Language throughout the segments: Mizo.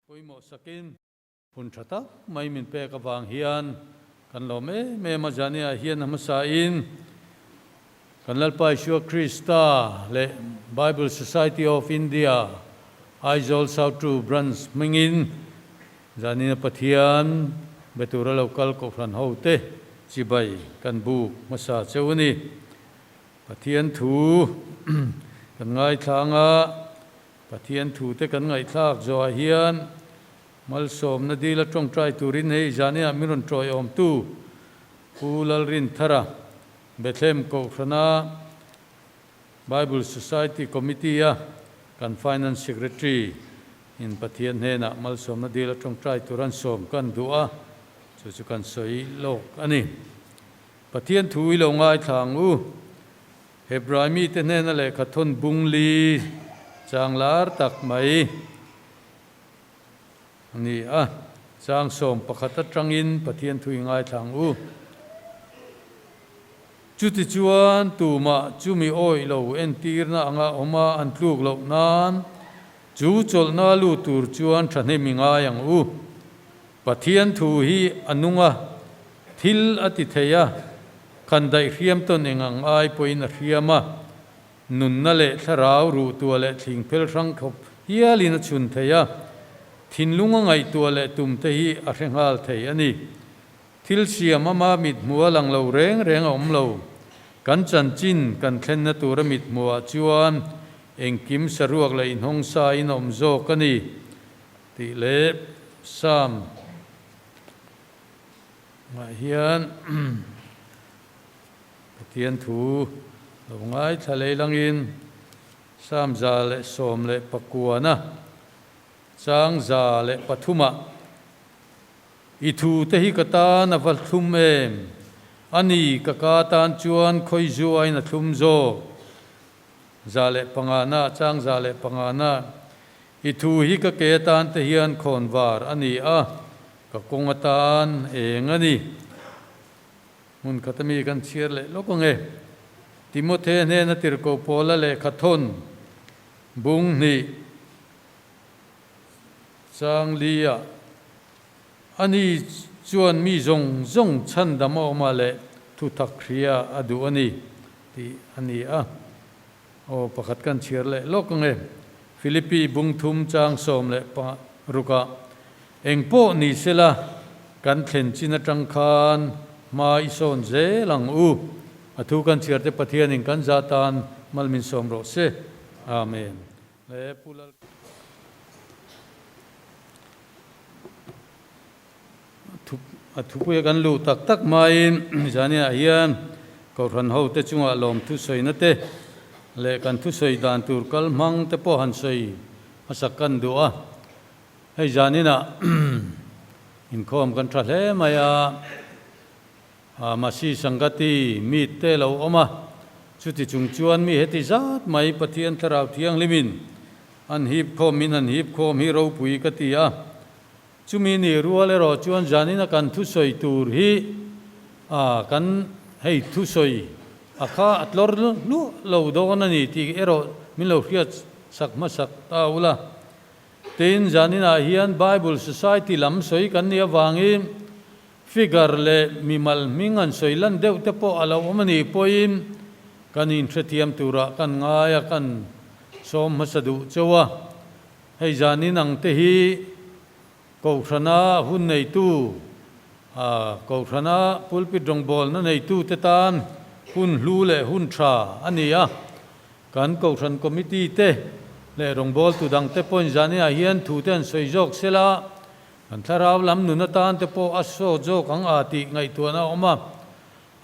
Pawimawh sakin hun tha tak mai min pek avang hian kan lawm em em a, Jania hian a hmasain kan Lalpa Isua Krista leh Bible Society of India Aizawl South Two Branch hmingin Janina Pathian be tura lo kal kohhran hote chibai kan buk hmasa cheu a ni. Pathian thu kan ngaithlang a. Pathian thute kan ngaihthlak zawhah hian malsawmna dila tawngtai turin hei zaniah min rawn tawiawmtu Pu Lalrinthara, Bethlehem Kohhrana Bible Society Committee-a kan Finance Secretary in Pathian hnenah malsawmna dila tawngtai tur an sawm kan duh a, chu chu kan sawi lawk a ni. Pathian thu i lo ngaithla ang u. Hebrai mite hnena lehkha thawn bung li chang lar tak mai a ni a, chang 11 atangin Pathian thu i ngaithla ang u. Chutichuan tumah chumi awih lo entirna anga awm a an tluk loh nan chu chawlhna lut tur chuan thahnem i ngai ang u. Pathian thu hi a nung a, thil a ti thei a, kan daih hriam tawn eng ang ai pawhin a hriam a, nunna leh thlarau ruhtuah leh thling phel hrang khawp hialin a chhun thei a, thinlung a ngaihtuah leh tum te hi a hre nghal thei a ni. Thil siam ama mithmuh a lang lo reng reng a awm lo. Kan chanchin kan thlenna tura mithmuhah chuan engkim saruak leh inhawng sa in a awm zawk a ni tih leh Psalm Mah hian Pathian thu lo ngaithla lei langin Psalm 119 chang 103 ah, I thu te hi ka tan a va thlum em? A ni, ka ka tan chuan khawi zuain a thlum zawk. 105 na chang 105 na, I thu hi ka ke atan te hian khawnvar a ni a, Ka kawng atan eng a ni. Hmun khat ami kan chhiar leh lawk ang e. Timothe hnena tirhkoh Paula lehkha thawn bung hnih chang li-ah ani chuan mi zawng zawng chhandam a awmah leh thutak hria a duh a ni tih a ni a. Aw, pakhat kan chhiar leh lawk ang e. Philippi bung thum chang 16 ah Eng pawh ni sela, kan thlen chin atang khan hma i sawn zel ang u. A thu kan chhiar te Pathianin kan za tan mal min sawm rawh se. Amen. Le Pu Lal. A thupuia kan luh tak tak hmain zaniah hian Kohhran hote chungah lawm thusawina te leh kan thusawi dan tur kal hmang te pawh han sawi hmasak kan duh a. Hei zaninah inkhawm kan tha hle mai a, Masi Sangati meet te lo awm a, chuti chung chuan mi heti zat mai Pathian Thlarau Thianghlimin an hip khawm in an hip khawm hi ropui ka ti a, chumi ni rual erawh chuan zanina kan thusawi tur hi kan hei thusawi a kha a tlawr luah lo dawn a ni tih erawh min lo hriat sak hmasak ta ula. Tin, zaninah hian Bible Society lam sawi kan nih avangin figure leh mimal hming an sawi lan deuh te pawh a lo awm a nih pawhin kan inhrethiam turah kan ngai a, kan sawm hmasa duh cheu a. Hei zanin ang te hi Kohhrana hun neitu, Kohhrana pulpit rawngbawlna neitu te tan hun hlu leh hun tha a ni a. Kan Kohhran Committee te leh rawngbawltu dangte pawhin zaniah hian thu te an sawi zawk sela, kan thlarau lam nun atan te pawh a sawt zawk ang a tih ngaihtuahna a awm a.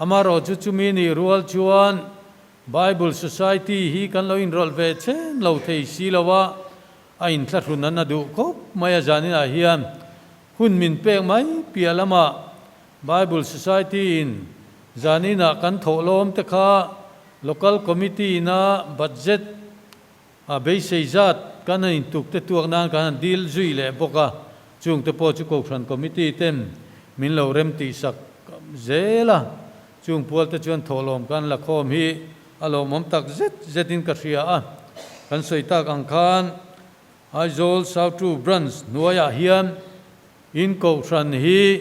Amaherawh chu chumi nih rual chuan Bible Society hi kan lo inrawlh ve chen lo thei si lo a, a inthlahrun an a duh khawp mai a zaninah hian hun min pek mai piah lamah Bible Society in zaninah kan thawhlawm te kha Local Committee ina budget a beisei zat kan han intuk te tuak nan kan han dil zui leh bawk a, chung te pawh chu Kohhran Committee ten min lo rem tihsak zel a, chung pual te chuan thawhlawm kan la khawm hi a lawmawm tak zet zet in ka hria a, kan sawi tak ang khan. Aizawl South Two Branch hnuaiah hian in kohhran hi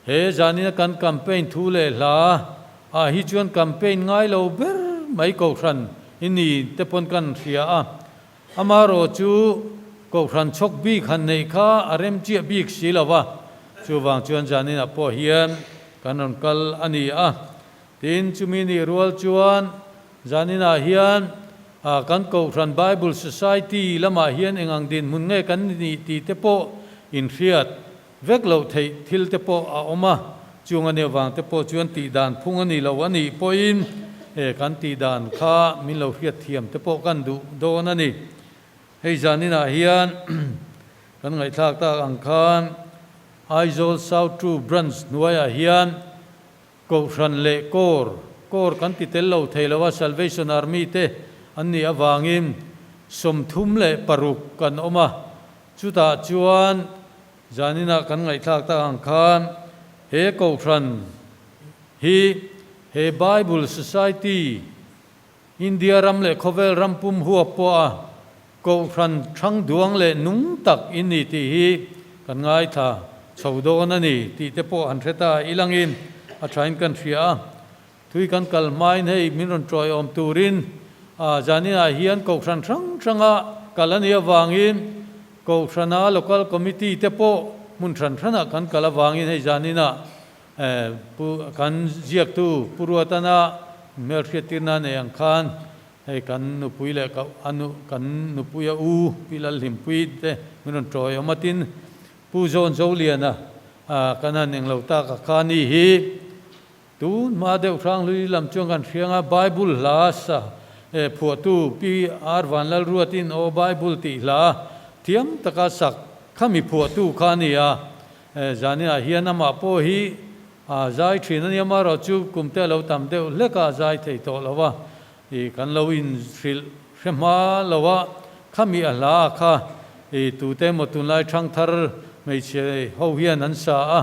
he zanina kan campaign thu leh hla ah hi chuan campaign ngai lo ber mai kohhran i ni te pawn kan hria a. Amarawh chu kohhran chhawk bik han neih kha a rem chiah bik si lo va, chuvang chuan zaninah pawh hian kan rawn kal a ni a. Tin, chumi nih rual chuan zaninah hian kan kohhran Bible Society lamah hian eng ang dinhmun nge kan nih tih te pawh inhriat vek loh theih thil te pawh a awm a, chung a nih avang te pawh chuan tih dan phung a ni lo a nih pawhin he kan tih dan kha min lo hriat thiam te pawh kan duh dawn a ni. Hei zaninah hian kan ngaihthlak tak ang khan Aizawl South Two Branch hnuaiah hian Kohhran leh Corps, Corps kan ti tel lo thei lo a, Salvation Army te an nih avangin 36 kan awm a, chutah chuan zaninah kan ngaihthlak tak ang khan he Kohhran hi he Bible Society India ram leh khawvel ram pum huap pawha Kohhran thang duang leh nung tak in ni tih hi kan ngaithla chho dawn a ni tih te pawh han hre ta ilangin a thain kan hria a. Thui kan kal hmain hei min rawn tawiawm turin zaninah hian Kohhran hrang hranga kal a nih avangin Kohhrana Local Committee te pawh hmun hran hranah kan kal avangin hei zaninah Pu kan ziaktu Pu Ruatana hmelhriattirna nei ang khan hei kan nupui leh ka a nu kan nupui a u Pi Lalhlimpui te min rawn tawi awm a tin Pu Zawn Zoliana kan han englo tak a kha ni hi tun hma deuh hranghlui lam chuan kan hriang a Bible hla sa phuahtu Pi R Vanlalruatin aw Bible tih hla thiam taka sak khami phuahtu kha a ni a. Zaninah hian amah pawh hi a zai thin a nia, amaherawh chu kum te a lo tam deuh hlek a, a zai thei tawh lo a, ih kan lo inhrilh hre hma lo a, khami a hla a kha ih tute emaw tunlai thangthar hmeichhe ho hian an sa a,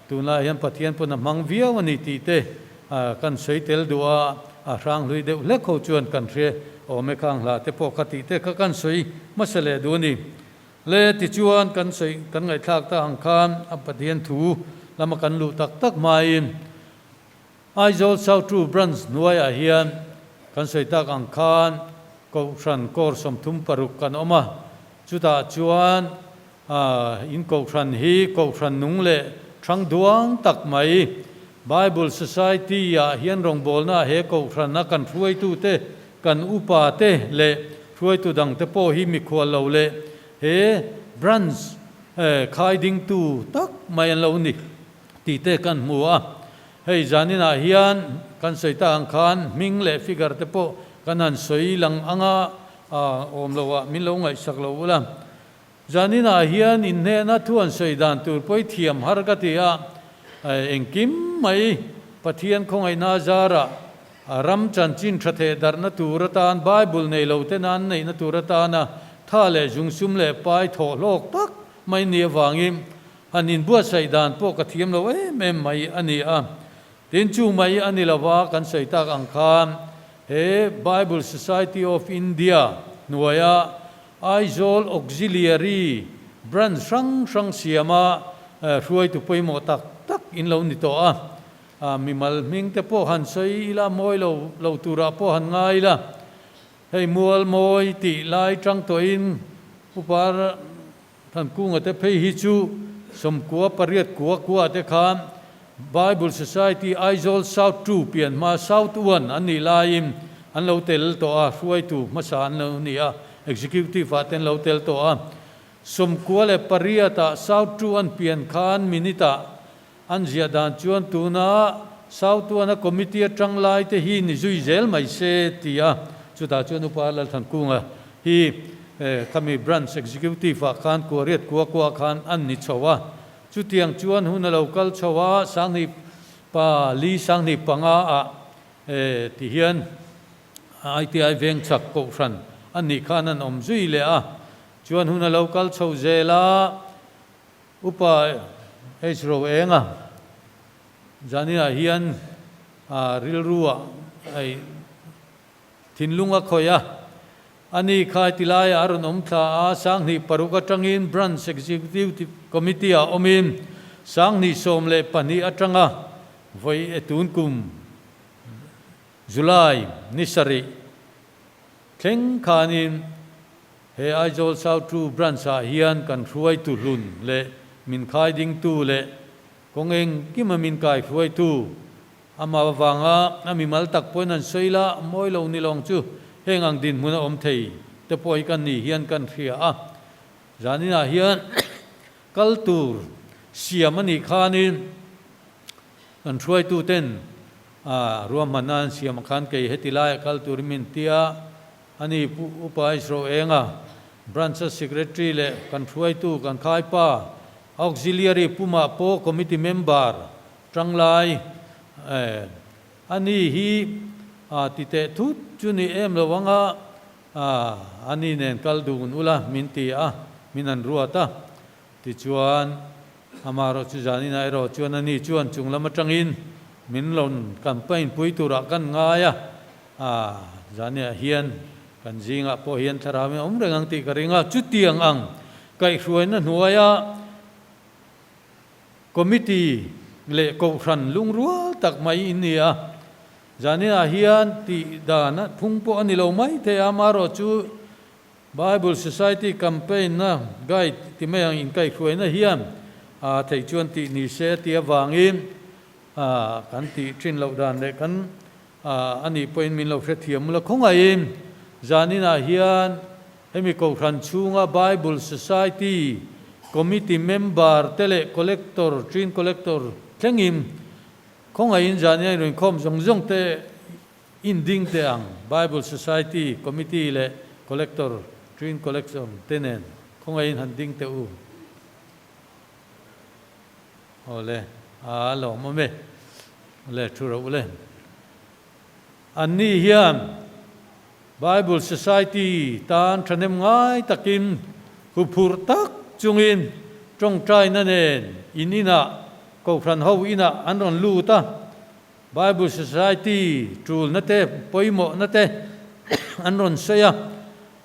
tunlai hian Pathian pawn a hmang viau a ni tih te kan sawi tel duh a, a hranghlui deuh hlek ho chuan kan hre awm e khang hla te pawh kha tih te kha kan sawi hmasa leh duh a ni. Le tichuan kan sawi kan ngaihthlak ta ang khan a Pathian thu lama kan luh tak tak hmain Aizawl South Two Branch hnuaiah hian kan sawi tak ang khan Kohhran Corps 36 kan awm a, chutah chuan in Kohhran hi Kohhran nung leh thang duang tak mai Bible Society-ah hian rawngbawlna he Kohhrana kan hruaitute Kan upa te leh hruaitu dang te pawh hi mikhual lo leh he branch khai dingtu tak mai an lo ni tih te kan hmu a. Hei zaninah hian kan sawi tak ang khan hming leh figure te pawh kan han sawi lang anga awm lo ah min lo ngaihsak lo ula. Zaninah hian inhnehna thu an sawi dan tur pawh i thiam har ka ti a, engkim mai Pathian khawngaihna a zarah ram chanchin tha theh darhna tur atan Bible nei lo tena an neihna tur atana tha leh zungsum leh pai thawh hlawk tak mai ni avangin han inbuatsaih dan pawh ka thiam lo em em mai a ni a. Tin chu mai a ni lova kan sawi tak ang khan he Bible Society of India hnuaia Aizawl Auxiliary Branch hrang hrang siama hruaitu pawimawh tak tak in lo ni tawh a, mimal hming te pawh han sawi ila mawi lo lo turah pawh han ngai ila, hei mual mawi tih lai tang tawhin Upa Thankunga te phei hi chu 98 kua kua te khan Bible Society Aizawl South Two pian hma South One an nih laiin an lo tel tawh a, hruaitu hmasa an lo ni a, Executive ah te an lo tel tawh a. 98 ah South Two an pian khan minute ah an ziah dan chuan tuna South One a committee atang lai te hi ni zui zel mai se ti a, chutah chuan Upa Lalthankunga hi khami Branch Executive ah khan 98 kua kua khan an ni chho a. Chutiang chuan hun a lo kal chho a, 2004, 2005 ah ti hian ITI Vengchhak Kohhran a nih khan an awm zui leh a. Chuan hun a lo kal chho zel a, Upa H Roenga zaninah hian rilru ah thinlung a khawih a. Ani khai ti laiah a rawn awm thla a, 2006 atangin Branch Executive Committee-ah awmin 2012 atanga vawi e tun kum July ni sarih thleng khanin he Aizawl South Two Branch-ah hian kan hruaitu hlun leh min khai dingtu leh kawng engkima min kai hruaitu Amah avanga a mimal tak pawhin an sawi la, mawi lo ni lawng chu heng ang dinhmun a awm thei te pawh hi kan nih hian kan hria a. Zaninah hian kal tur siam a nih khanin kan hruaituten ruahmanna an siam khan kei heti laiah kal turin min ti a, ani Pu Upa Isro Enga, Branch Secretary leh kan hruaitu kan khaipa Auxiliary Pumah pawh Committee Member Tanglai eh a ni hi a ti teh thut chu ni em lo ang a, a ni nen kal dun ula min ti a, min an ruat a. Tichuan amaherawh chu zaninah erawh chuan a ni chuan chung lam atangin min rawn campaign pui turah kan ngai a, zaniah hian kan zingah pawh hian thlarau in a awm reng ang tih ka ring a, chutiang ang kaihhruaina hnuaia Committee leh Kohhran lungrual tak mai in ni a, zaninah hian tih dan a phung pawh a ni lo mai thei a, amaherawh chu Bible Society Campaign na Guide ti mai ang inkaihhruaina hian a theih chuan tih ni se a tih avangin kan tih thin loh dan leh kan a nih pawhin min lo hrethiam mula khawngaihin zaninah hian Hemi Kohhran chhunga Bible Society Committee member te leh Collector, Chin Collector thlengin khawngaihin zan hian inkhawm zawng zawng te in ding teh ang. Bible Society Committee leh Collector, Chin Collector te nen khawngaihin han ding teh u. Awle, a lawmawm e. Awle, thu ro ule. Anni hian Bible Society tan thahnem ngai takin huphurh tak chungin tawngtaina nen in inah, Kohhran ho inah an rawn lut a, Bible Society tulna te, pawimawhna te an rawn sawi a.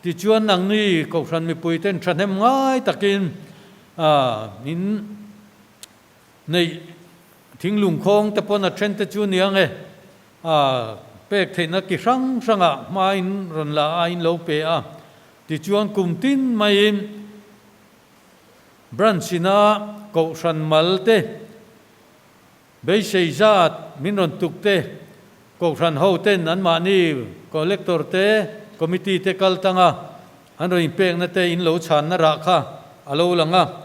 Tichuan nangni Kohhran mipuiten thahnem ngai takin in neih thinglung khawng te pawn a then te chu nia nge a pek theihna ki hrang hrangah hma in rawn la a in lo pe a tichuan kum tin maiin branch ina kohhran mal te beisei zat min rawn tuk te kohhran ho ten anmahni collector te committee te kal tanga an rawn inpekna te in lo chhanna rah kha a lo lang a.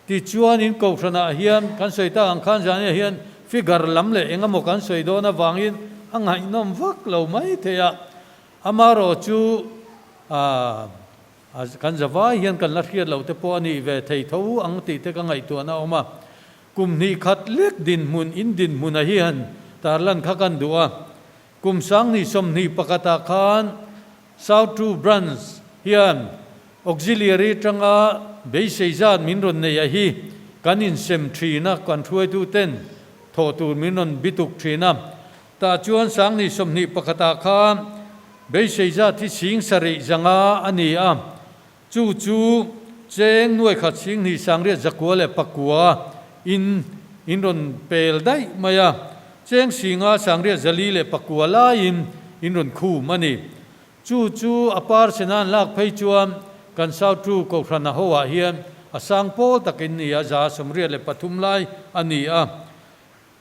Tichuan in Kohhranah hian kan sawi tak ang khan zaniah hian figure lam leh eng emaw kan sawi dawn avangin a ngaihnawm vak lo mai thei a. Amaherawh chu kan zavai hian kan la hriat loh te pawh a nih ve thei tho ang tih te ka ngaihtuahna a awm a. Kum hnih khat lek dinhmun in dinhmuna hi han tarlan kha kan duh a. Kum 2021ah khan South Two Branch hian Auxiliary tanga beisei zat min rawn nei a hi kan insem thin a, kan hruaituten thawh tur min rawn bituk thin a. Tah chuan 2021ah khan beisei zat hi 75 a ni a, chu chu cheng nuaikhat 2869 in in rawn pel daih mai a, cheng 5804 laiin in rawn khum a ni. Chu chu a parsen a an lak phei chuan kan South True Kohhran a hoah hian a sang pawl takin ni a, 83 lai a ni a.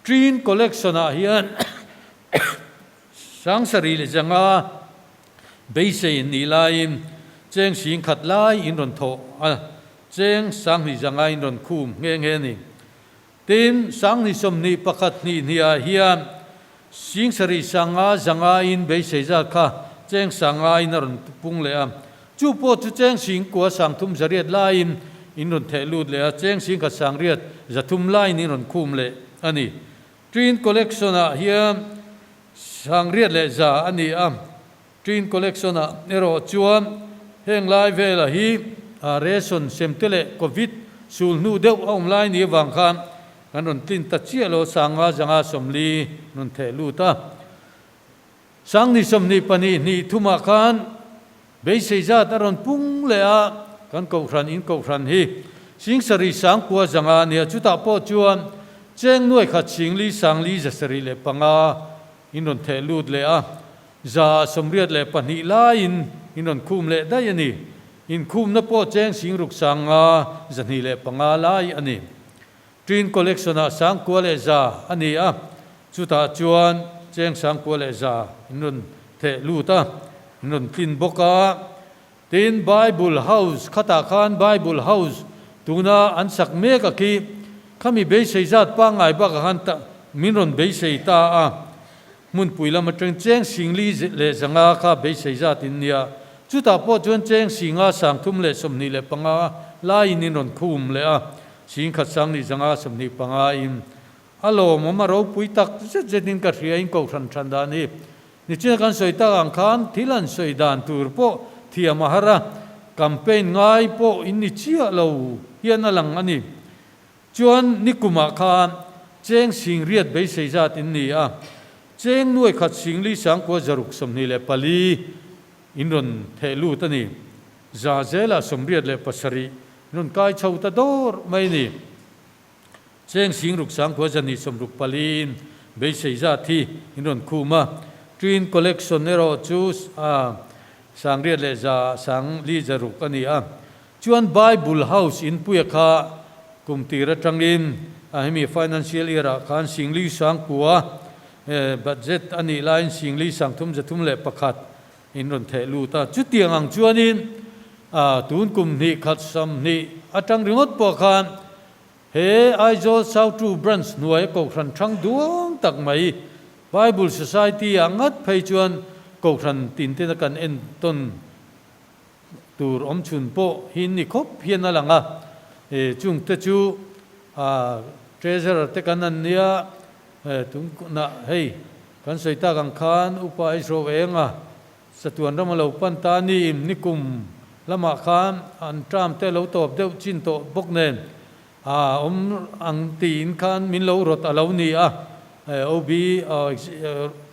Ṭin Collection ah hian 75 beisei in nih laiin cheng 10,000 lai in rawn thawh a, cheng 2500 in rawn khum nghe nghe a ni. Tin, 2021 hnih hnih-ah hian 75 zanga in beisei zat kha cheng 500 in a rawn pung leh a. Chu pawh chu cheng 9800 laiin in rawn theh lut leh a, cheng 1803 laiin in rawn khum leh a ni. Twin Collection-ah hian 8100 a ni a. Twin Collection-ah erawh chuan heng lai vela hi ration semte leh Covid sul hnu deuh a awm lai ni avang khan kan rawn tlin ta chiah lo, 540 rawn theh lut a. 2022 hnih thumah khan. Beisei zat a rawn pung leh a, kan kohhran in kohhran hi Singsarih sangkua zanga a nia, chutah pawh chuan cheng nuai khat singli sangli 705 in rawn theh lut leh a, 182 laiin in rawn khum leh daih a ni. Inkhumna pawh cheng singruk sanga 205 lai a ni. Twin Collection ah 9100 a ni a, chutah chuan cheng 9100 in rawn theh lut a, in rawn tlin bawk a. Tin, Bible House khatah khan Bible House tuna an sak mek a khi, khami beisei zat pangngai bakah khan ta min rawn beisei ta a, hmunpui lam atang cheng 4,005 kha beisei zat in nia, chutah pawh chuan cheng 5,325 laiin in rawn khum leh a, 10,000 2 25 in a lawmawm a ropui tak zet zet in ka hria in kohhran than dan hi nichin a kan sawi tak ang khan thil an sawi dan tur pawh thiam a har a, campaign ngai pawh in ni chiah lo hian a lang a ni. Chuan nikumah khan cheng singriat beisei zat in ni a, cheng nuai khat singli sangkua zaruk 24 in rawn theh lut a ni. Za zela 87 in rawn kai chho ta dawr mai a ni. Cheng singruk sangkua 264 in beisei zat hi in rawn khum a. Twin collection erawh chu sangriat leh za sangli zaruk a ni a. Chuan Bible House inpuia kha kum tir atangin a hemi financial year ah khan singli sangkua budget a nih laiin singli sangthum 301 in rawn theh lut a. Chutiang ang chuanin tun kum hnih khat 20 atang ringawt pawh khan he Aizawl South Two Branch hnuaia Kohhran thang duang tak mai Bible Society ah ngat phei chuan Kohhran tin tena kan entawn Tur awm chhun pawh hi ni khawp hian a lang a, chung te chu Treasurer te kan an nia, tunah hei kan sawi tak ang khan Upa Israel enga chatuan ram a lo pan ta ni im nikum lamah khan an term te lo tawp deuh chin tawh bawk nen a awm ang tiin khan min lo rawt a lo ni a, OB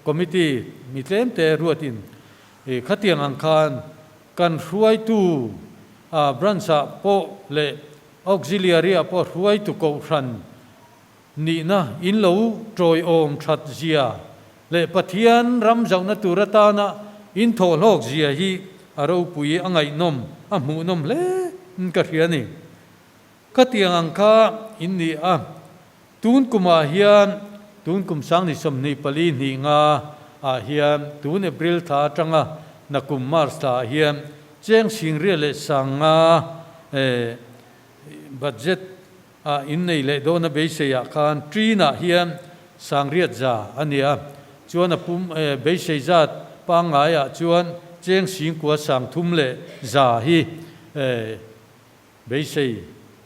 Committee mi tlem te ruatin I khatiang ang khan kan hruaitu a branch ah pawh leh auxiliary ah pawh hruaitu kohhran nihna in lo tawiawm that zia leh Pathian ram zauhna tur atana in thawhhlawk zia hi a ropui a ngaihnawm a hmuhnawm hle in ka hria ni. Khatiang ang kha in ni a, tun kumah hian tun kum sangni 24 hnih nga ah hian tun April thla atanga nakum March thla ah hian cheng singriat leh sanga budget ah in nei leh dawn a beisei ah khan ṭin ah hian sangriat za a ni a, chuan a pum beisei zat pangngai ah chuan cheng singkua sangthum leh za hi Beisei,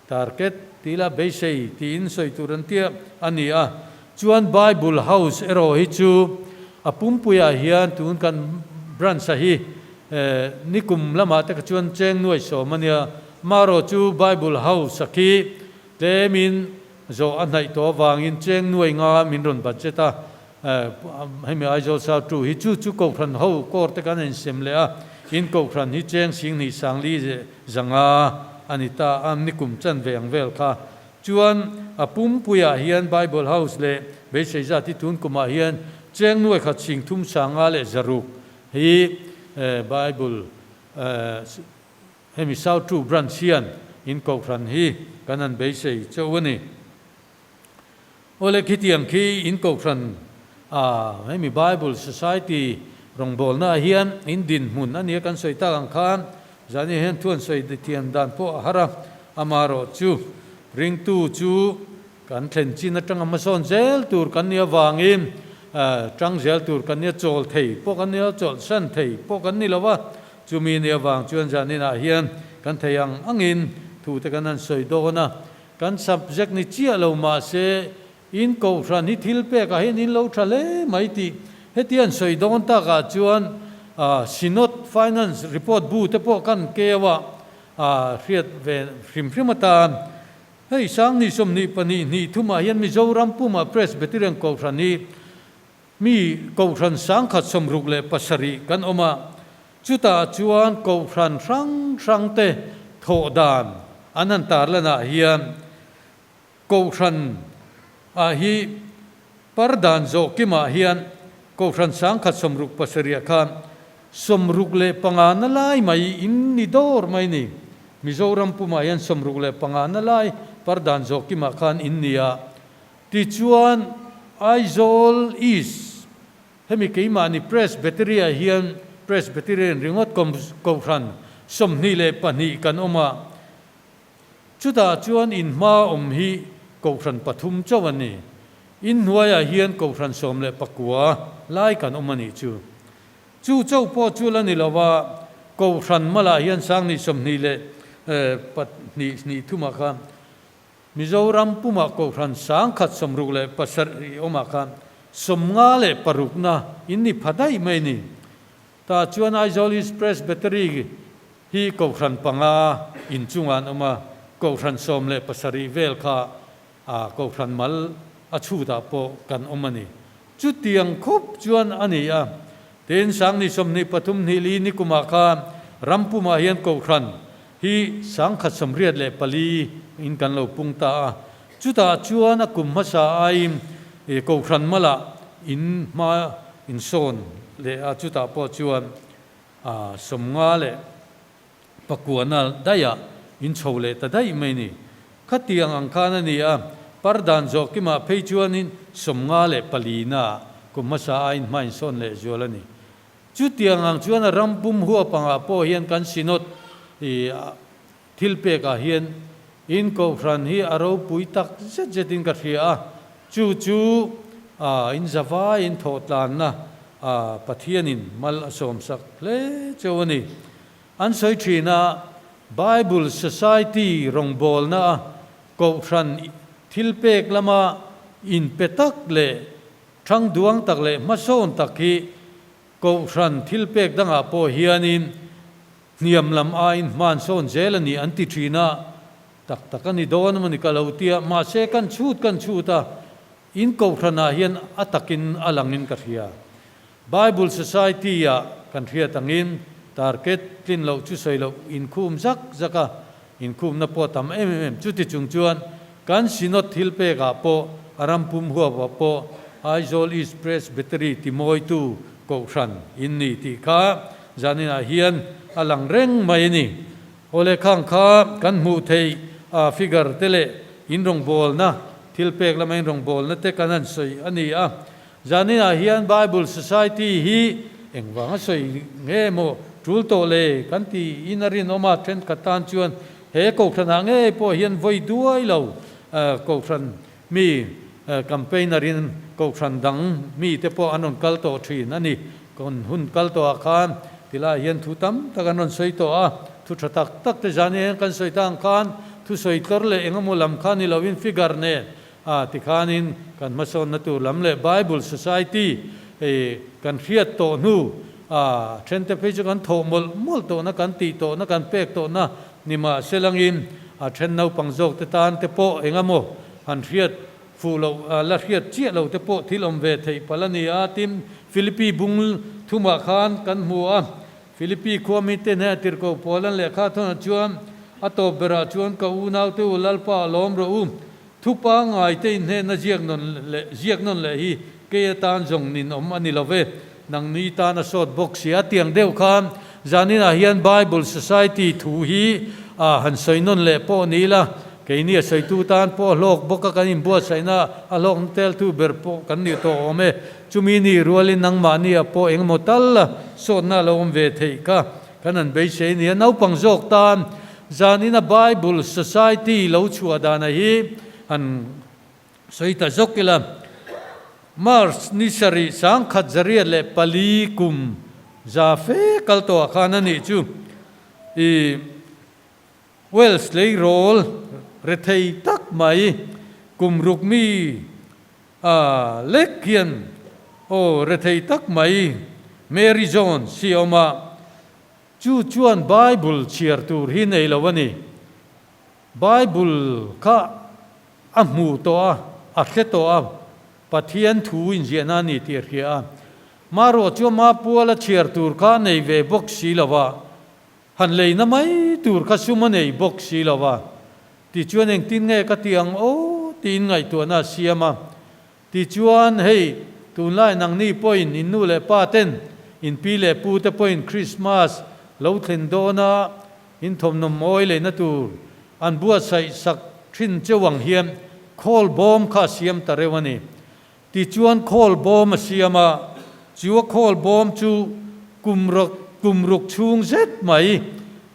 target, tih la beisei tiin sawi tur an tia a ni a. Chuan Bible House erawh hi chu a pumpuiah hian tun kan branch-a hi nikum lamah te kha chuan cheng nuai sawm a nia. Marawh chu Bible House-a khi tlemin zawh a hnaih tawh avangin cheng nuai nga min rawn budget a. Hemi Aizawl South Two hi chu chu Kohhran ho court te kan insem leh a, in Kohhran hi cheng 20 sangli 500 a ni ta a, nikum chanve ang vel kha. Chuan a pumpuiah hian Bible House leh beisei zat hi tun kumah hian cheng nuai khat 3 500 leh 600 hi Bible hemi South Two Branch hian in Kohhran hi kan han beisei chauh a ni. Awle khitiang khi in kohhran a hemi Bible Society rawngbawlna ah hian in dinhmun a nia kan sawi tak ang khan zani hian thu an sawi thiam dan pawh a har a, amaherawh chu ringtu chu kan thlen chin atanga hmasawn zel tur kan nih avangin tang zel tur kan nia chawl thei pawh kan nia chawlhsan thei pawh kan ni lo a, chumi nih avang chuan zaninah hian kan thei ang angin thu te kan han sawi dawn a. Kan subject ni chiah lo mahse in kohhran hi thil pekah hian in lo tha hle mai tih heti an sawi dawn takah chuan Synod Finance Report bu te pawh kan keu a hriat ve hrim hrim atan hei sangni 22 hnih thumah hian Mizoram pumah Presbyterian kohhran hi mi kohhran 1067 kan awm a. Chutah chuan kohhran hrang hrangte thawh dan an han tarlanah hian kohhran ah hi par dan zawh kimah hian kohhran sangkhat 67 ah khan 65 na lai mai in ni dawr mai ni. Mizoram pumah hian 65 na lai par dan zawh kimah khan in ni a. Tichuan Aizawl East Hemi keimahni Presbytery-ah hian Presbyterian ringawt kohhran 22 kan awm a, chutah chuan in hma awm hi kohhran pathum chauh a ni. In hnuaiah hian kohhran 19 lai kan awm a nih chu. Chu chauh pawh chu la ni lo a, kohhran malah hian sangni 22 hnih thumah khan Mizoram pumah kohhran 1067 awmah khan 56 na in ni pha daih mai ni. Tah chuan Aizawl East Presbytery hi kohhran panga in chungah an awm a, kohhran 17 vel kha kohhran mal a chhutah pawh kan awm a ni. Chutiang khawp chuan a ni a, tin sangni 23 hnih li nikumah khan ram pumah hian kohhran hi 1084 in kan lo pung ta a, chutah chuan a kum hmasa aiin kohhran malah in hma in sawn leh a, chutah pawh chuan 59 na daihah in chho leh ta daih mai ni. Khatiang ang khan a ni a, pardan zawh kimah phei chuanin 54 na kum hmasa aiin hma in sawn leh zual a ni. Chutiang ang chuan a ram pum huap angah pawh hian kan Synod i thil pekah hian in kohhran hi a ropui tak zet zetin ka hria a, chu chu in zavai in thawhtlanna Pathianin mal a sawmsak hle cheu a ni. An sawi thin a, Bible Society rawngbawlna a kohhran thil pek lama inpe tak leh Thang duang tak leh hmasawn tak hi Kohhran thilpek dangah pawh hianin hniam lam aiin hmansawn zel a ni an ti thin a, tak tak a ni dawn emaw ni ka lo tia, mahse kan chhut kan chhut a, in Kohhranah hian a takin a langin ka hria. Bible Society-ah kan hriat angin target tlin loh chu sawi loh inkhum zak zak a, Inkhumna pawh a tam em em. Chuti chung chuan kan Synod thilpekah pawh a ram pum huapah pawh Aizawl East Presbytery timawitu Kohhran in ni tih kha zaninah hian a lang reng mai a ni. Awle khang kha kan hmuh theih a figure te leh in rawngbawlna thilpek lama in rawngbawlna te kan han sawi a ni a. Zaninah hian Bible Society hi engvang a sawi nge maw tul tawh le kan ti in a rinawm a, thenkhat tan chuan he kohhranah ngei pawh hian vawi duai lo kohhran mi campaigner in kohhran dang mi te pawh an rawn kal tawh thin a ni. Kan hun kal tawhah khan tilaiah hian thu tam tak an rawn sawi tawh a, thu tha tak tak te zan hian kan sawi ta ang khan thusawi tlawr leh engemaw lam kha ni loin figure nen A, tikhanin kan hmasawnna tur lam leh Bible Society hei kan hriat tawh hnu a thente phei chu kan thawh mawlh mawlh tawhna, kan tih tawhna, kan pek tawhna ni mah se langin a then naupang zawk te tan te pawh eng emaw han hriat fuh loh, la hriat chiah lo te pawh thil awm ve theih palh a ni a, tin Philippi bung thumah khan kan hmu a, Philippi khua mite hneh tirhkoh pawl an lehkha thunah chuan a tawp berah chuan ka unaute u Lalpa a lawm rawh u, Thu pangngai te inhnehna ziak nawn leh ziak nawn leh hi kei atan zawng nin awm a ni lo ve, nangni tan a sawt bawk si a. Tiang deuh khan zaninah hian Bible Society thu hi a han sawi nawn leh pawh ni ila, keini a sawitu tan pawh a hlawk bawk a, kan inbuatsaihna a hlawkna teltu ber pawh kan nih tawh awm e. Chumi nih rualin nangmahni ah pawh engemaw tal a sawtna a lo awm ve theih kha kan han beisei a ni a. Naupang zawk tan Zanina Bible Society lo chhuah dana hi han sawi ta zawk ila, March ni sarih 1904 kum za fe kal tawhah khan a nih chu i Wales tleirawl rethei tak mai kum ruk mi a lek hian aw rethei tak mai Mary Jones hi a awm a. Chu chuan Bible chhiar tur hi nei lo a ni. Bible kha a hmu tawh a, a hre tawh a, Pathian thu inziahna a ni tih a hria a. Marawh chu ama puala chhiar tur kha a nei ve bawk si lo a, han leina mai tur kha sum a nei bawk si lo a. Tichuan engtin nge ka ti ang aw tiin ngaihtuahna a siam a. Tichuan hei tunlai nangni pawhin in nu leh pa ten, in pi leh pu te pawhin Krismas lo thlen dawna in thawmhnaw mawi leina tur an buatsaih sak thin cheu ang hian khawl bawm kha a siam ta reuh a ni. Tichuan khawl bawm a siam a, chu a khawl bawm chu kum kum ruk chhung zet mai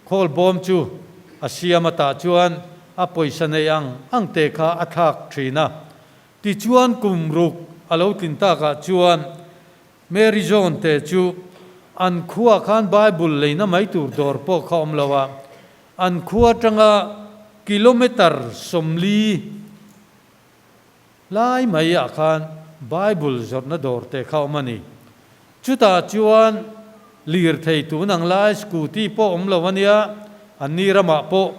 khawl bawm chu a siam a tah chuan a pawisa nei ang ang te kha a thlak thin a. Tichuan kum ruk a lo tlin takah chuan Mary John te chu an khuaah khan Bible leina mai tur dawr pawh kha awm lo a, an khua atanga kilometre 40 Lai mai ah khan Bible zawrhna dawr te kha awm a ni. Chutah chuan lirthei tun ang lai scooty pawh awm lo a nia, an ni ramah pawh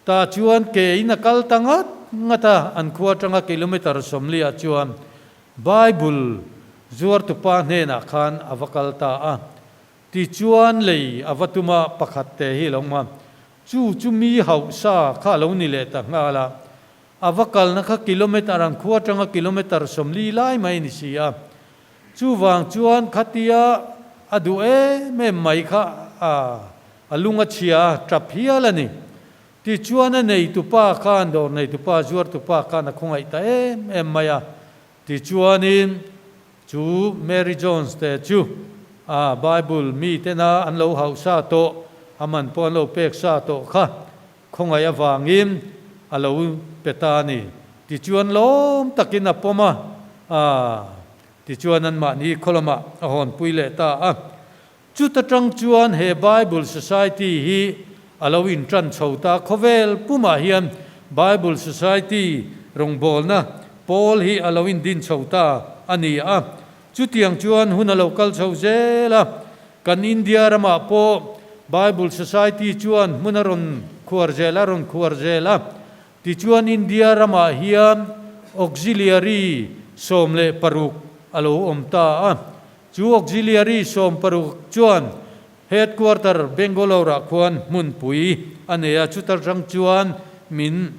tah chuan ke in a kal ta ngat ngat a, an khua atanga kilometre 40 ah chuan Bible zuartupa hnenah khan a va kal ta a. Tichuan lei a va tum a, pakhat te hi a lo awm a, chu chu mi hauhsa kha a lo ni leh ta nghal a. A va kalna kha kilometre ang khua atanga kilometre 40 lai mai a ni si a. Chuvang chuan khatia a duh em em mai kha a a lung a chhia a, tap hial a ni. Tichuan a neitupa khan, dawr neitupa, zuartupa khan a khawngaih ta em em mai a. Tichuanin chu Mary Jones te chu a Bible mitena an lo hauh sa tawh, a man pawh an lo pek sa tawh kha Khawngaih avangin a lo pe ta a ni. Tichuan lawm takin a pawm a, aa, tichuan anmahni khaw lamah a hawnpui leh ta a. Chuta tang chuan he Bible Society hi a lo intan chho ta. Khawvel pumah hian Bible Society rawngbawlna pawl hi a lo indin chho ta a ni a. Chutiang chuan hun a lo kal chho zel a, kan India ramah pawh Bible Society chuan hmun a rawn khuar zel a rawn khuar zel a. Tichuan India ramah hian Auxiliary 16 a lo awm ta a. Chu Auxiliary 16 chuan Headquarter Bangalore-ah khuan hmunpui a nei a, chuta tang chuan min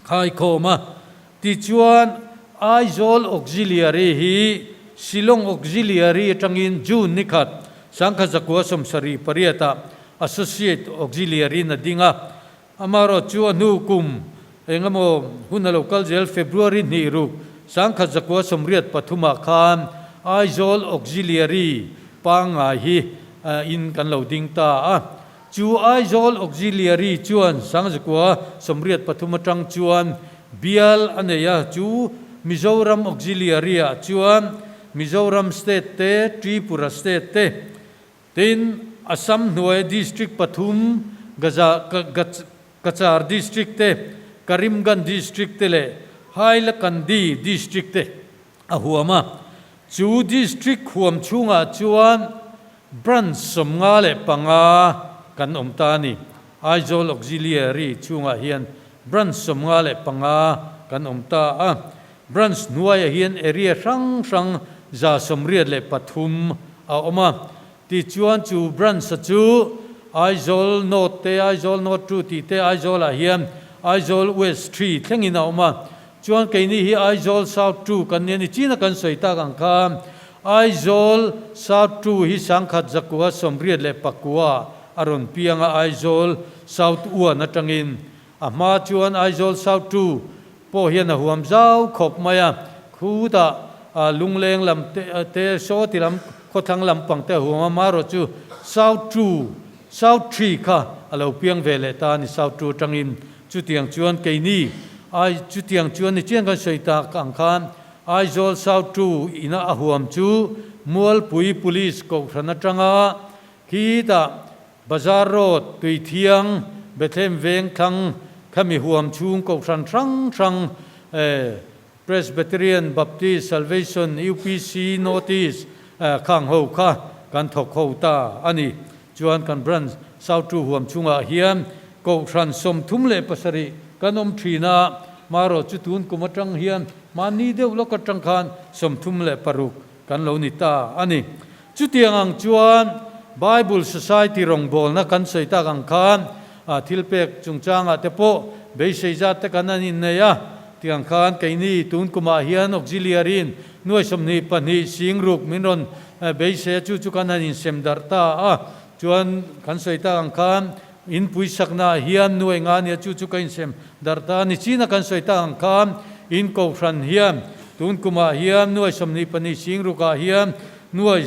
Khaikhawm a tichuan Aizawl Auxiliary hi Shillong Auxiliary atangin June ni khat 1978 ah Associate Auxiliary in a ding a, amaherawh chu a hnu kum engemaw hun a lo kal zel February 2 1983 ah khan Aizawl Auxiliary pangngai hi in kan lo ding ta a. Chu Aizawl Auxiliary chuan 1983 atang chuan bial a nei a, chu Mizoram Auxiliary ah chuan Mizoram State te, Tripura State te, tin Assam hnuaia District pathum Gaza Cachar District te, Karimganj District te leh Hailakandi District te a huam a. Chu District huam chhungah chuan Branch 55 kan awm ta a ni. Aizawl Auxiliary chhungah hian Branch 55 kan awm ta a. Branch hnuaiah hian area hrang hrang 183 a awm a. Tichuan chu Branch-a chu Aizawl North te, Aizawl North 2 tih te, Aizawlah hian Aizawl West 3 thlengin a awm a. Chuan keini hi Aizawl South 2 kan nia ni china kan sawi tak ang kha Aizawl South 2 hi 1989 a rawn piang a Aizawl South 1 atangin a hma chuan Aizawl South 2 pawh hian a huam zau khawp mai a, khutah Lungleng lam te saw ti lam khawthlang lampang te a huam a, marawh chu South 2 South 3 kha a lo piang ve leh ta a ni South 2 atangin. Chutiang chuan keini ai chutiang chuan ni chiang kan sawi tak ang khan Aizawl South 2 ina a huam chu Mualpui Police Kohhran atanga khitah Bazar Road, Tuithiang, Bethlehem Veng thlang khami huam chhung Kohhran hrang hrang Presbyterian, Baptist, Salvation, UPC, North East khang ho kha kan thawk ho ta a ni. Chuan kan branch South 2 huam chhungah hian Kohhran 37 kan awm thin a, marawh chu tun kum atang hian mahni deuh lawk atang khan 36 kan lo ni ta a ni. Chutiang ang chuan Bible Society rawngbawlna kan sawi tak ang khan thilpek chungchangah te pawh beisei zat te kan an innei a, tiang khan keini tun kumah hian Auxiliary in nuai 22 sing ruk min rawn beisei a, chu chu kan han insem darh ta a, chuan kan sawi tak ang khan in puisaknaah hian nuai nga nia chu chu ka insem darh ta a ni. China kan sawi tak ang khan in kohhran hian tun kumah hian nuai 22 sing rukah hian Nuai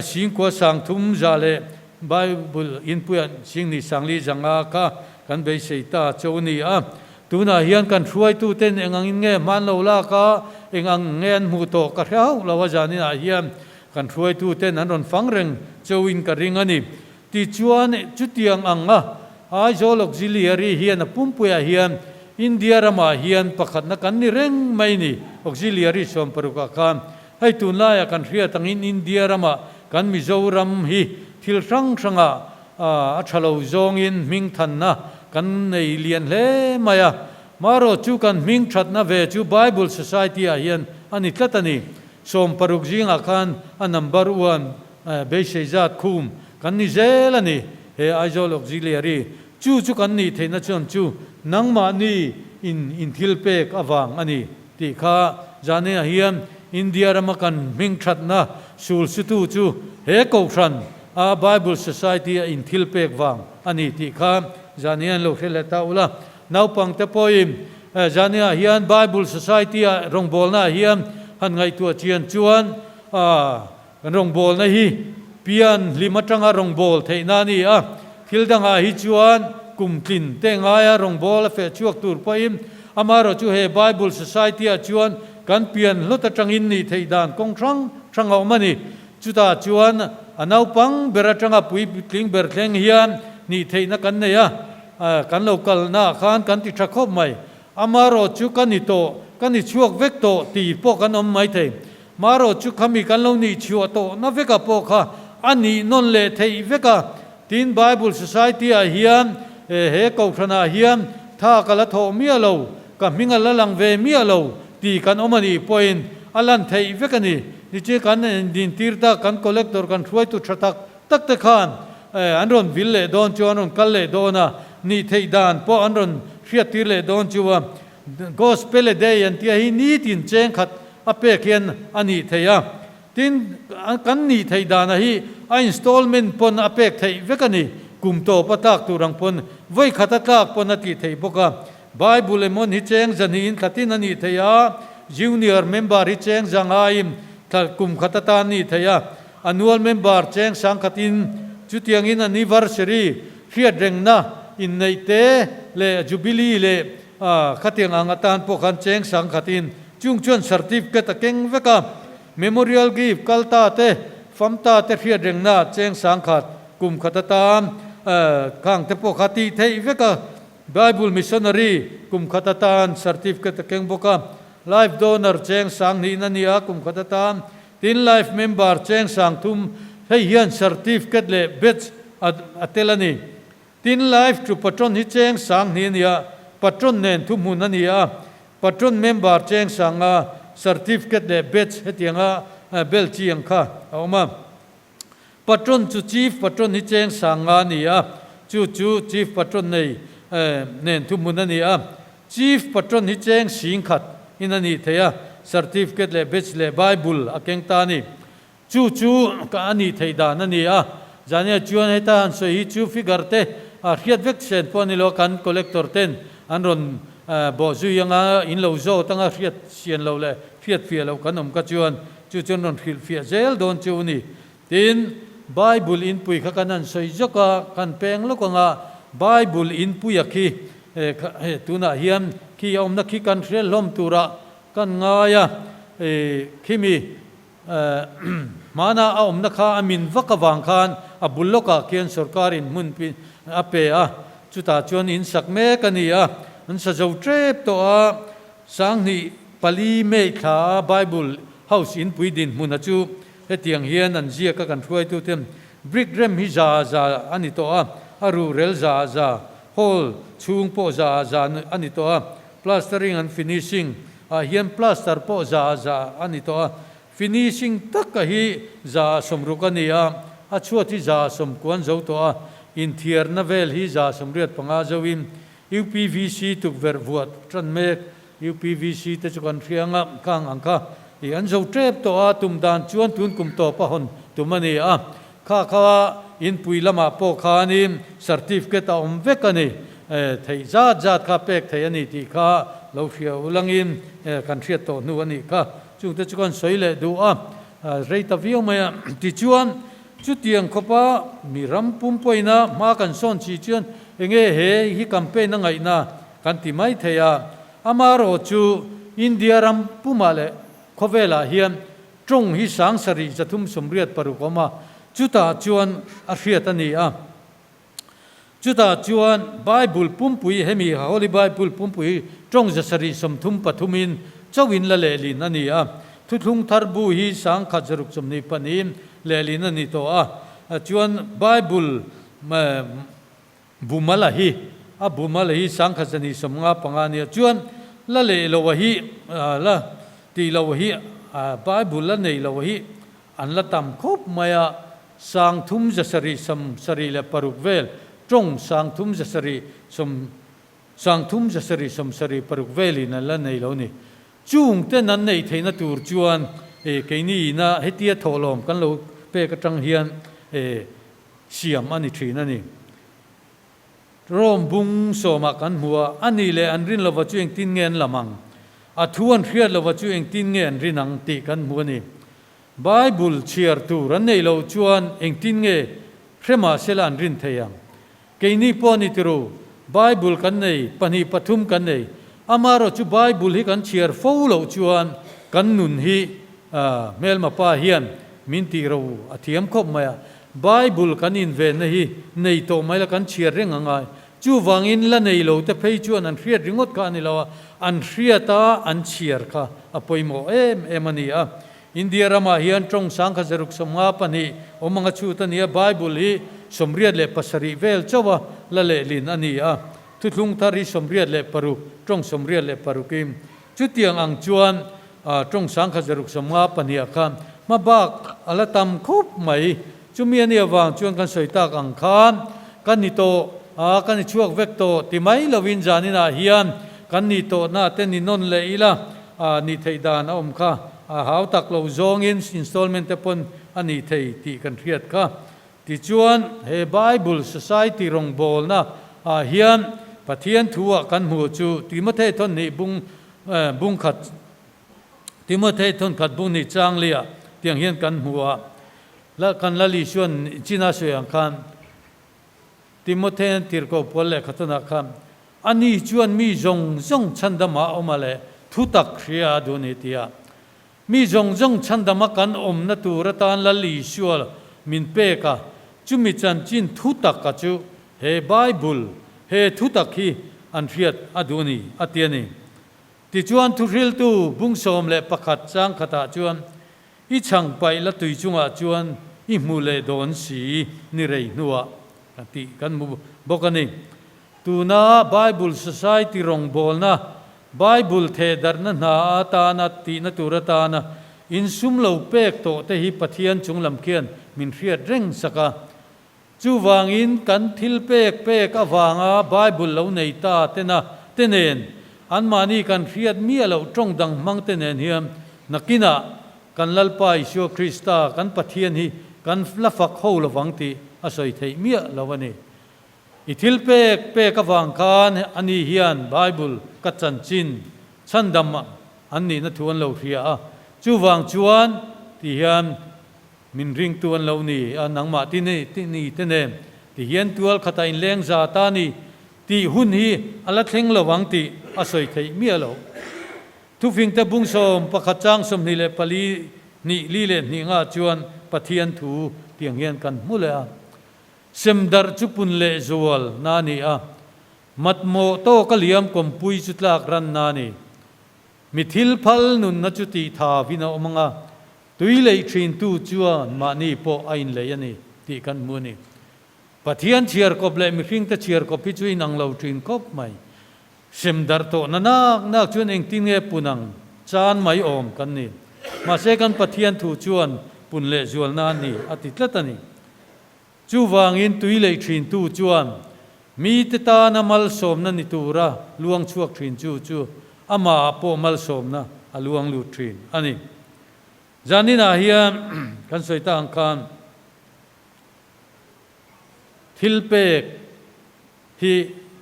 singkua sangthum za leh Bible inpuia singni sangli zanga kha kan beisei ta cho ni a. Tunah hian kan hruaituten eng angin nge hman lo lak a, eng ang nge an hmuh tawh ka hre hauh lo a, zaninah hian kan hruaituten an rawn fang reng chauhin ka ring a ni. Tichuan, chutiang anga Aizawl Auxiliary hian a pumpuiah hian India ramah hian pakhatna kan ni reng mai ni, Auxiliary 60ah khan. Hei tunlaiah kan hriat angin India ramah kan Mizoram hi thil hrang hrangah a tha lo zawngin hming thanna kan nei lian hle mai a. Marawh chu kan hming thatna ve chu Bible Society-ah hian a ni tlat a ni. 60 zingah khan a number one beisei zat khum kan ni zel a ni. He Aizawl Auxiliary chu chu kan nih theihna chuan chu nangmahni in inthilpek avang a ni. Tih kha Zania hian India rama kan hmingthatna sul sutu chu he kohhran a Bible Society a inthilpek vang a ni tih kha Zania an lo hre leh ta ula. Naupangte pawhin Zania hian Bible Society a rawngbawlnaah hian han ngaihtuah chian chuan kan rawngbawlna hi pian hlim atanga rawngbâwl theihna a ni a, thil dangah hi chuan kum tlin te ngaia rawngbâwl a feh chhuak tur pawhin amaherawh chu he Bible Society-ah chuan kan pian hlawt atangin nih theih dan kawng hrang hrang a awm a ni. Chutah chuan a naupang ber atanga puitling ber thleng hian nih theihna kan nei a, kan lo kalnaah khan kan ti tha khawp mai. Amaherawh chu ka ni tawh, ka ni chhuak vek tawh tih pawh kan awm maithei. Marawh chu khami kan lo nih chhuah tawhna vekah pawh kha a nih nawn leh theih vek a. Tin, Bible Society-ah hian he kohhranah hian tha ka la thawh miah lo, ka hming a la lang ve miah lo tih kan awm a nih pawhin a lan theih vek a ni. Nichina kan indintir tak kan collector kan hruaitu tha tak tak te khan an rawn vil leh dawn chu an rawn kal leh dawn a, nih theih dan pawh an rawn hriattir leh dawn chu a. Gospel a day an tia hi nitin cheng khat a pek hian a nih theih a, tin kan nih theih dana hi a installment pawn a pek theih vek a ni, kum tawp a tlak tur ang pawn vawi khat a tlak pawn a tih theih bawk a, Bible emawn hi cheng zahnihin thlatin a nih theih a, junior member hi cheng zangaiin thla kum khat atan nih theih a, annual member cheng sangkhatin chutiangin anniversary hriatrengna inneih te leh jubilee leh A, khatiang ang atan pawh khan cheng sang khatin chung chuan certificate a keng vek a, memorial gift kal ta te, fam ta te hriat rengna cheng sang khat kum khat atan khang te pawh kha tih theih vek a, Bible missionary kum khat atan certificate a keng bawk a, life donor cheng sang hnihna a ni a kum khat atan, tin life member cheng sang thum hei hian certificate leh badge a tel a ni. Tin, Life chu patron hi cheng sang hnih a ni a, patron nen thuhmun a ni a, patron member cheng sanga certificate leh badge hetianga bel chi ang kha a awm a. Patron chu chief patron hi cheng sang nga a ni a, chu chu chief patron nei nen thuhmun a ni a, chief patron hi cheng sing khat in a nih thei a, certificate leh badge leh bible a keng ta a ni. Chu chu ka a nih theih dan a ni a, Zania chuan heta han sawi hi chu figure te a hriat vek sen pawh a ni lo, kan collector ten an rawn bawh zui anga in lo zawt anga hriat sian lo leh hriat fiah loh kan awm kha chuan chu chu an rawn hrilh fiah zel dawn chu a ni. Tin, Bible inpui kha kan han sawi zawk a, kan peng lawk anga Bible inpuia khi tunah hian khi a awmna khi kan hre hlawm turah kan ngai a, khimi Hmana a awmna kha a min vak avang khan a bul lawkah khian sorkarin hmun a pe a, chutah chuan in sak mek a ni a, an sa zo tep tawh a, Sanghnih pali May thla a Bible House inpui dinhmuna chu hetiang hian an ziak a kan hruaituten brick rem hi za za a ni tawh a, a ruhrel za za, hall chhung pawh za za a ni tawh a, plastering and finishing ah hian plaster pawh za za a ni tawh a. Finishing taka hi 160 a ni a, a chhuat hi 90 an zo tawh a, inthiarna vel hi 85 zoin UPVC tukverh vuah tan mek, UPVC te chu kan hria anga khang ang kha i an zo tep tawh a, tum dan chuan tun kum tawp a hawn tum a ni a, kha kha inpui lamah pawh khanin certificate a awm vek a ni, theih zat zat kha pek theih a ni tih kha lo hria ulangin kan hriat tawh hnu a nih kha, chungte chu kan sawi leh duh a, rei ta viau mai a, tichuan Chutiang khawpa mi ram pum pawina hma kan sawn chi chuan enge he hi campaign a ngaihna kan ti mai thei a. Amaherawh chu India ram pumah leh khawvelah hian tawng hi 7386 a awm a, chutah chuan a hriat a ni a. Chutah chuan Bible pumpui hemi Holy Bible pumpui hi tawng 733 in chauhin la lehlin a ni a. Thuthlung thar bu hi 1122 in lehlin a ni tawh a. Chuan Bible bu mala hi a bu mala hi 1295 a ni a. Chuan la leh lo a hi la tih lo hi Bible la nei lo hi an la tam khawp mai a. 3776 vel, tawng 37 sawm 3776 velin an la nei lo ni. Chung ten an neih theihna tur chuan keini ina hetia thawhlawm kan lo pek atang hian siam a ni thin a ni. Rome bung sawmah kan hmu a, a nih leh an rin lova chu engtin nge an lam ang? A thu an hriat lova chu engtin nge an rin ang tih kan hmu a ni. Bible chhiar tur an neih loh chuan engtin nge hre mah sela an rin thei ang? Keini pawh ni tiru, Bible kan nei, pahnih pathum kan nei. Amaherawh chu Bible hi kan chhiar fo loh chuan kan nun hi hmelma pa hian min tih ro a thiam khawp mai a. Bible kan invenna hi nei tawh mai la kan chhiar reng a ngai. Chuvangin la nei lo te phei chuan an hriat ringawt kha a ni lo a, an hriat a an chhiar kha a pawimawh em em a ni a. India ramah hian tawng 1652 awm anga chhut a ni a, Bible hi 87 vel chauh a la lehlin a ni a, Thuthlung thar hi 86, tawng 86 in. Chutiang ang chuan tawng 1652 ah khan hmabak a la tam khawp mai. Chumi a nih avang chuan kan sawi tak ang khan ka ni tawh a, ka ni chhuak vek tawh ti mai lovin zaninah hian kan ni tawhna te ni nawn leh ila nih theih dan a awm kha a hau tak lo zawngin installment te pawn a nih thei tih kan hriat kha. Tichuan he Bible Society rawngbawlna ah hian Pathian thu ah kan hmuh chu Timothea thawn hnih bung bung khat Timothea thawn khat bung hnih chang liah tiang hian kan hmu a, la kan la Lisuan China sawi ang khan Timothea tirhkoh pual lehkha tawnah khan ani chuan mi zawng zawng chhandama a awm a leh thutak hria a duh a ni ti a. Mi zawng zawng chhandama kan awmna tur atan Lal Isua min pek a, chumi chanchin thutak a chu he Bible he thutak hi an hriat a duh a ni a ti a ni. Tichuan thuhriltu bung 11 chang khatah chuan I chhang paih la tui chungah chuan i hmu leh dawn si ni rei hnuah tih kan hmu bawk a ni. Tuna Bible Society rawngbawlna, Bible thehdarhna hna atana tihna tur atana insum lo pek tawh te hi Pathian chunglam khian min hriat reng sak a. Chuvangin kan thil pek pek avanga Bible lo nei ta tena te nen, anmahni kan hriat miah loh tawng dang hmang te nen hian nakinah kan Lalpa Isua Krista kan Pathian hi kan la fak ho lovang tih a sawi theih miah lo a ni. I thil pek pek avang khan ani hian Bible ka chanchin chhandam an nihna thu an lo hria a, chuvang chuan ti hian Min ringtu an lo ni a, nangmah ti ni ti ni te nen ti hian tual khatah inleng za ta ni tih hun hi a la thleng lo ang tih a sawi theih miah lo. Thufingte bung 11 chang 24 hnih li leh hnih ngah chuan Pathian thu tiang hian kan hmu leh a. Semdarh chu pun leh zual na ni a, matmawh tawka liam kawmpui chu tlak ran na ni. Mi thil phal nunna chu tih tha vin a awm ang a, Tui leih thintu chuan mahni pawh a inleih a ni tih kan hmu a ni. Pathian chhiarkawp leh mihringte chhiarkawp hi chu inang lo thin khawp mai. Sem darh tawhna nak nak chuan engtin nge pun ang chan mai awm kan ni. Mahse kan Pathian thu chuan pun leh zualna a ni a ti tlat a ni. Chuvangin tui lei thintu chuan mite tana malsawmna ni tura luang chhuak thin chu chu amahah pawh malsawmna a luang lut thin a ni. Zaninah hian kan sawi ta ang khan thil pek hi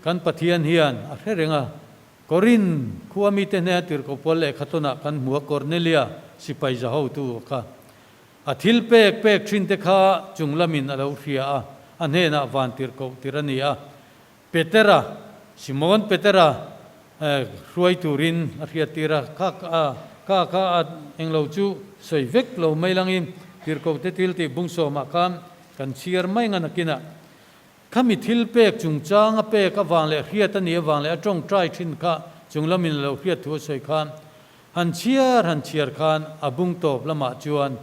kan Pathian hian a hre reng a, Korin khua mite hnena tirhkoh pawl lehkha tawnah kan hmu a, Kornelia sipai za hotu kha A thil pek pek thin te kha chung lamin a lo hria a, a hnenah van tirhkoh tir a ni a. Petera, Simon Petera, hruai turin a hriat tir a, kha kha kha a englo chu sawi vek lo mai langin tirhkoh te thil tih bung sawmah khan kan chhiar mai ngan akinah khami thil pek chungchang a pek avang leh hriat a nih avang leh a tawngtai thin kha chung lamin a lo hriat thu a sawi khan Han chhiar han chhiar khan a bung tawp lamah chuan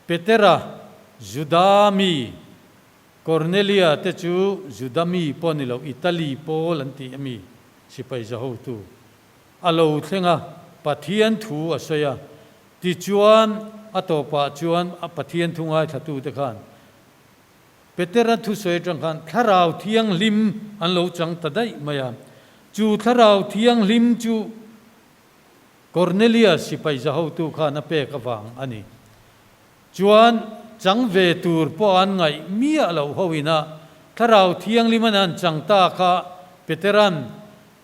Petera, Juda mi, Kornelia te chu Juda mi pawh ni lo, Italy pawl an tih ami sipai zahotu a lo thleng a, Pathian thu a sawi a. Tichuan a tawpah chuan a Pathian thu ngaithlatute khan Petera thusawi atang khan Thlarau Thianghlim an lo chang ta daih mai a. Chu Thlarau Thianghlim chu Kornelius sipai za hotu khan a pek avang a ni. Chuan chang ve tur pawh an ngaih miah loh ho ina Thlarau Thianghlim an han chang ta kha Peteran,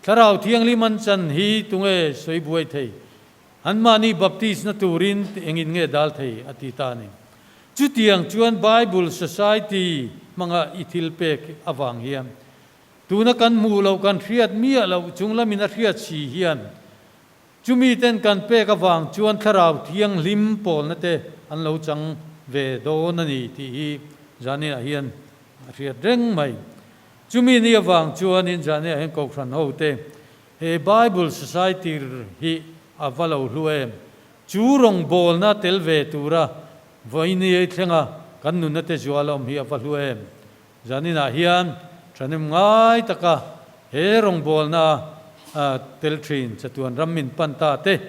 Thlarau Thianghlim an chan hi tunge sawi buai thei? Anmahni baptis na turin engin nge dal thei? a ti ta a ni. Chutiang chuan Bible Society hmanga i thil pek avang hian Tuna kan hmuh loh kan hriat miah loh chung lamin a hriat si hian chumi ten kan pek avang chuan Thlarau Thianghlim pawlna te an lo chang ve dawn a ni tih hi Zaniah hian a hriat reng mai. Chumi ni avang chuanin Zaniah hian Kohhran ho te he Bible Society hi a va lo hlu em? Chu rawngbawlna tel ve tura vawiini thlenga kan nunna te zual a awm hi a va hlu em? Zaninah hian thahnem ngai taka he rawngbawlna tel thin chatuan ram min pan ta te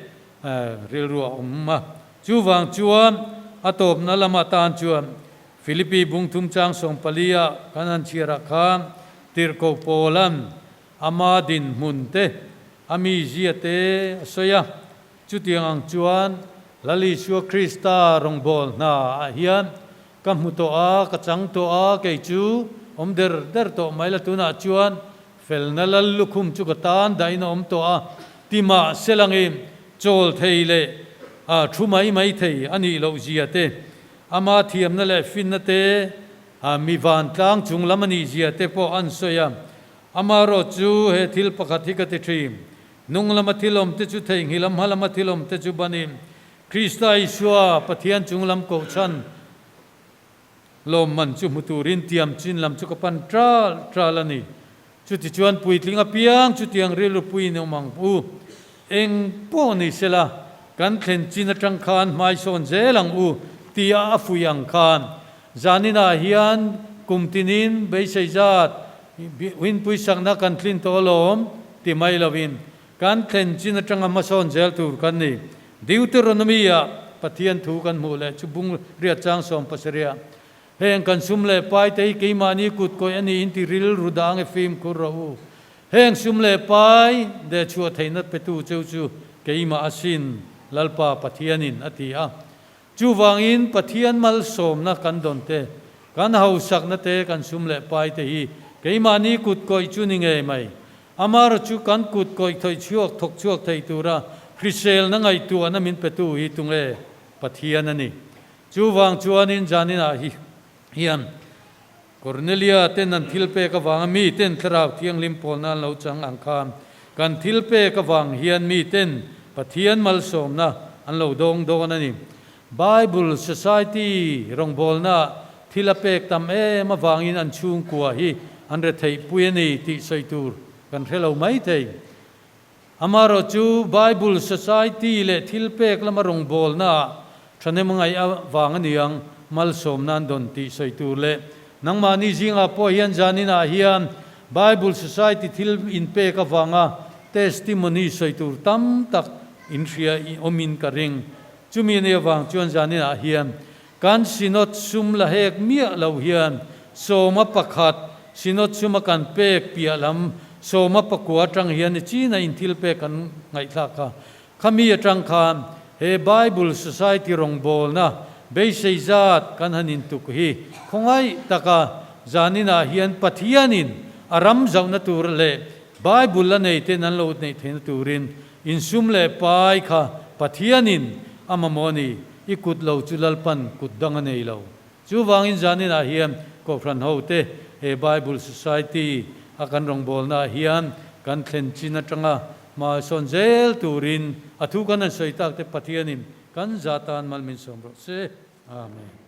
rilru a awm a. Chuvang chuan a tawpna lama tan chuan Philippi bungthum chang 14 ah kan han chhiarah khan tirhkoh Paulan ama dinhmun te, a mizia te a sawi a. Chutiang ang chuan Lal Isua Krista rawngbâwl hna ah hian ka hmu tawh a, ka chang tawh a, kei chu awm der der tawh mai la tunah chuan felna Lal lukhum chu ka tân dahin a awm tawh a, ti mah selangin chawl thei leh thu mai mai thei a nih loh zia te, ama thiamna leh finna te, mi vantlang chung lam a nih zia te pawh an sawi a. Amaherawh chu he thil pakhat hi ka ti ṭhin. Hnung lama thil awmte chu theihnghilh a, hma lama thil awmte chu banin Krista Isua, Pathian chung lam kohchhan lawmman chu hmu turin tiam chin lam chu ka pan ṭal ṭal a ni. Chutichuan puitling apiang chutiang rilru puiin awm ang u. Eng pawh ni sela, kan thlen chin aṭang khan hmaisawn zel ang u tia a fuih ang khan zaninah hian kum tinin beisei zat Winpui sakna kan tlin tawh alawm ti mai lovin kan thlen chin atanga hmasawn zel tur kan ni. Deuteronomy-ah Pathian thu kan hmuh leh chu bung riat chang 70 heng kan sum leh pai te hi keimahni kut kawih a niin ti rilru dang e fimkhur rawh u. Heng sum leh pai dehchhuah theihna petu cheu chu keimah asin Lalpa Pathianin a ti a. Chuvangin Pathian malsawmna kan dawn te, kan hausakna te, kan sum leh pai te hi keimahni kut kawih chu ni ngei mai. Amara chu kan kut kawih thawih chhuak thawk chhuak thei tura hriselna ngaihtuahna min petu hi tunge Pathian a ni. Chuvang chuanin zaninah hi hian Kornelia ten an thil pek avanga mi ten Thlarau Thianghlim pawlna an lo chang ang khan, kan thil pek avang hian mi ten Pathian malsawmna an lo dawng dawn a ni. Bible Society rawngbawlnaah thil a pek tam em avangin an chhungkua hi an retheihpui a ni tih sawi tur kan hre lo mai thei. Amaherawh chu Bible Society leh thil pek lama rawngbawlnaah thahnem ngaih avang a ni ang, malsawmna an dawn tih sawi tur leh nangmahni zingah pawh hian zaninah hian Bible Society thil inpek avanga testimony sawi tur tam tak inhria awmin ka ring. Chumi ni avang chuan zaninah hian kan Synod sum la hek miah lo hian sawma pakhat Synod suma kan pek piah lam sawma pakua atang hian ni china in thil pek kan ngaihthlak kha. Khami atang khan he Bible Society rawngbawlna beisei zat kan han intuk hi khawngaih taka zaninah hian Pathianin a ram zauhna tur leh Bible la nei ten an lo neih theihna turin insum leh pai kha Pathianin a mamawh a ni, i kut lo chu Lalpan kut dang a nei lo. Chuvangin zaninah hian Kohhran hote he Bible Society a kan rawngbawlnaah hian kan thlen chin atanga hma sawn zel turin a thu kan han sawi tak te Pathianin kan zah tan mal min sawm rawh se. Amen.